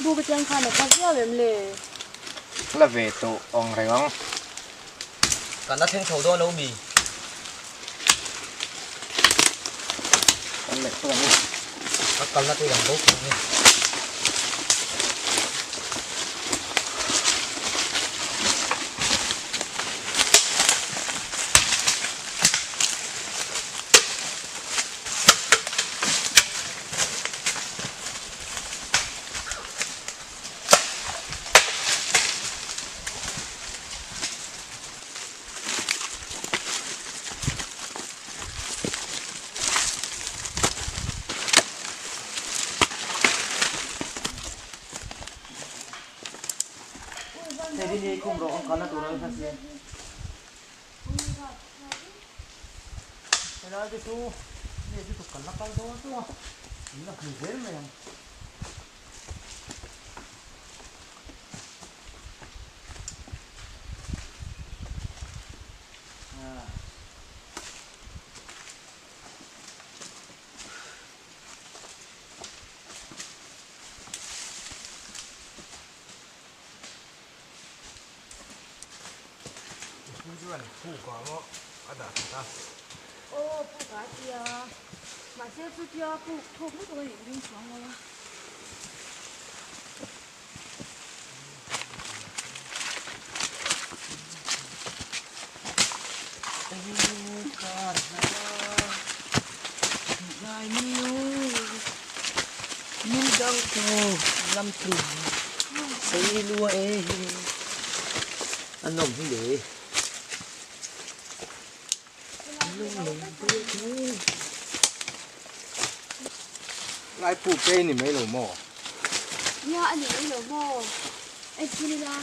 Buk atang khan a hla viau em le? Hla ve tawh ang reng ang. Kan la thleng chho dawn lo mi? Kan leh phawt ang u. Ka kalna te lang bo phawt ang e. Hei hi khum rawh ang kalna tur a hla si. Helai te chu nge chu tuk kan la kal dawn chu a in la hmu zel mai ang. Pu chuan puk ah maw a dah that a. Aw puk ah a ti a, mahse chutia puk thuk lutuk a nih ka ring chuang lo a. Lai puk te i ni mai lo maw? Nia a ni mai lo maw? Enchhin ila.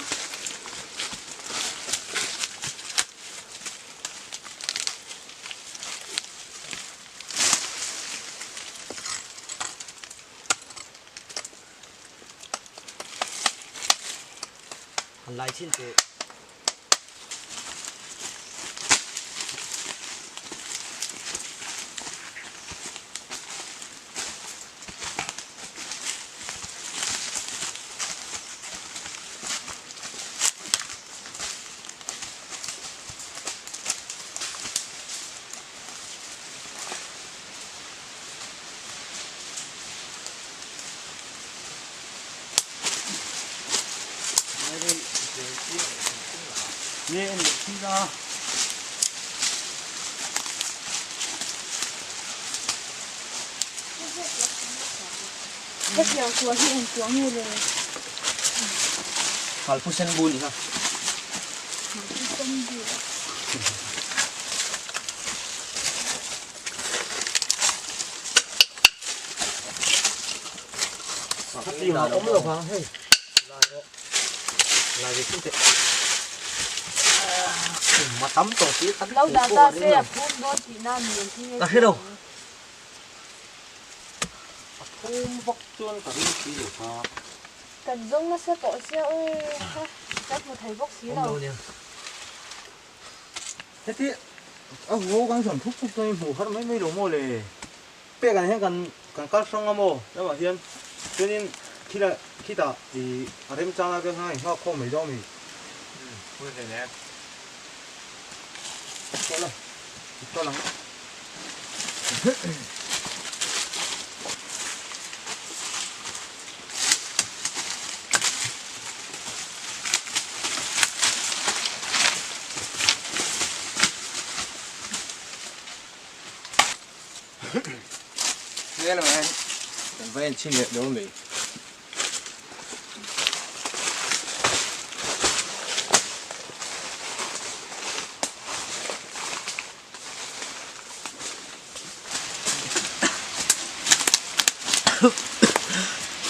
Han lai chin teh. Hetiang kua hi eng kua nge le? Ngalphu sen bu ni kha. Ngalphu sen bu. Lo dah ta se a phum dawn tihna mi an ti nge hre lo. A phum vak chuan ka ring si lo kha. Kan zawng nasa tawh sia aw kan hmu thei bawk si lo. Heti a huau kan zawn thup thup chuan i hmuh har mai mai lo maw le? Pek ah hian kan kan kal hrang a maw? Lamah hian chuanin khila khitah ih a remchang lai te khan i nghak khawm mai dawn mi? Umm hun hle hle. Kal a, i kal ang. Hmel ang hian kan va en chhin leh dawn mai.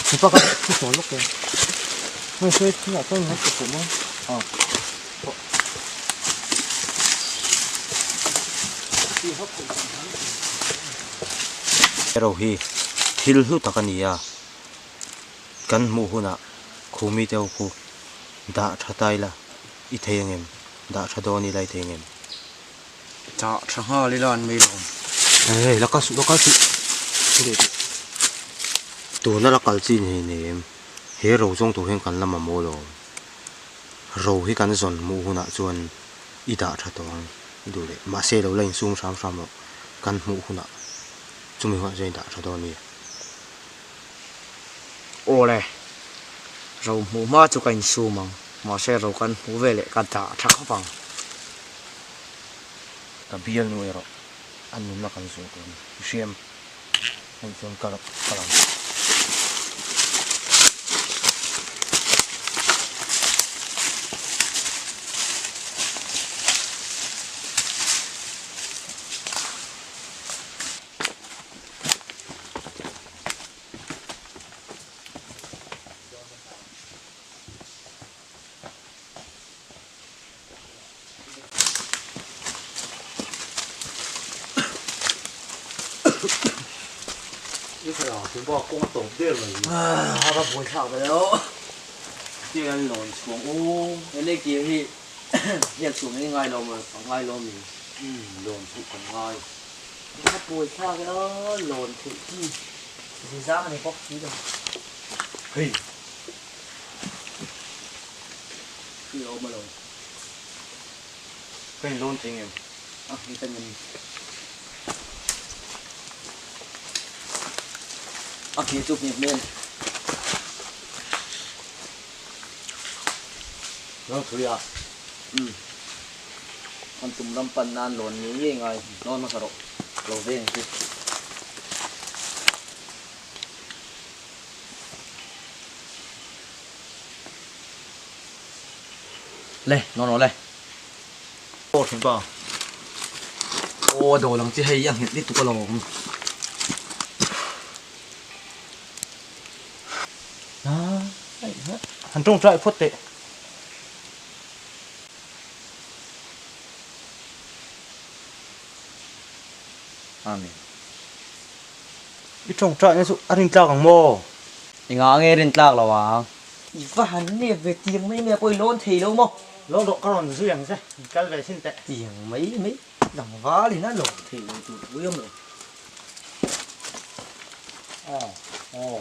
Hepa kha thu sawn lawk e. Hei hei thingah chuan in lo pawh mai. Aw. Ro hi thil hlu tak a ni a, kan hmuh hunah khumi te ho khu dah tha ta ila i thei ang em? Dah tha dawn ila i thei ang em? Dah tha nghal ila an mai lo. Hei la kal suh la kal suh. Tuna la kal chi ni hei nei em? He ro zawng tur hian kan la mamawh lo. Ro hi kan zawn hmuh hunah chuan i dah tha tawh ang i duh leh. Mahse lo la insum hram hram rawh. Kan hmuh hunah chumi hunah chuan i dah tha dawn a ni. Aw le, ro hmuh hma chu ka insum ang. Mahse ro kan hmuh veleh ka dah tha khawp ang. Ka bialnu erawh a nunna kan zawh tur a ni. I hriam hei chuan ka kal ang. A va buai thlak ve lo. Tiang lawn chhuang u. He kir hi hian chhuang hi ngai lo maw ngai lo mi. Lawn chhuh kan ngai. A buai thlak e lawn theih chi zizang a ni bawk si lo. Hei. Khi a awm a lo. Ka in lawn thei ngem? A khi ka nem. A khi chu hmeh hmel. Lawn thui a? Umm. Kan tum ram pan nan lawn ngei ngei ngai. Lawn hmasa rawh. Lo veng chu. Le, no no le. Aw thin pa. Aw a dawl ang che hei a nghet lutuk alawm. Han tawngtai phawt teh. Amen. I tawngtai na chu a rintlak ang maw? Engah nge rintlak lo ang? I va han nep ve tiang mai mai a pawh i lawn thei lo maw? Lawn rawh ka rawn zui ang che, i kal ve sin teh. Tiang mai mai tlangval in a lawn thei lo tur pui awm lo. Aw aw.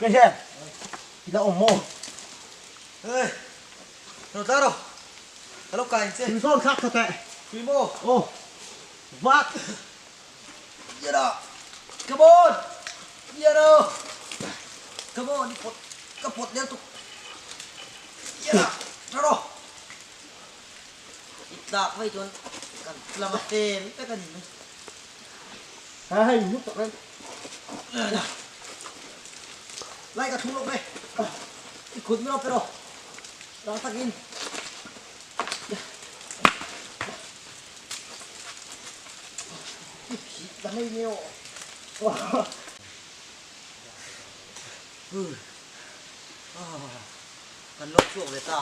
Princess, i la awm maw? Hey, lo tla rawh. Ka lo kai ang che. Tui zawn thlak tha teh. Tui maw? Aw. Vat. Yara! Come on! Yara! Come on! I pawt, ka pawt leh tuk. Yara! Tha rawh! I tlak mai chuan kan tlang a fel vek a ni mai. Ha hei hnu tak reng. Lai ka thlung lawk ve. I khut min rawh pe rawh. Rang takin. Kan lawk chhuak ve ta.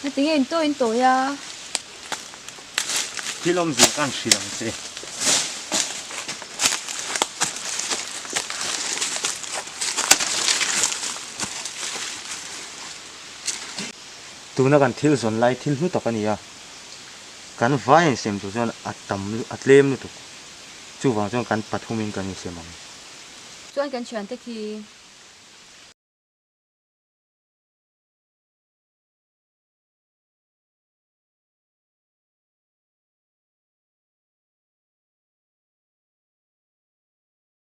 Ngatinge in tawi in tawi a? Thil awmzia ka han hrilh ang che. Tuna kan thil zawn lai thil hlu tak a ni a, kan vai insem tur chuan a tam a tlem lutuk. Chuvang chuan kan pathumin kan insem ang. Chuan kan thiante khi.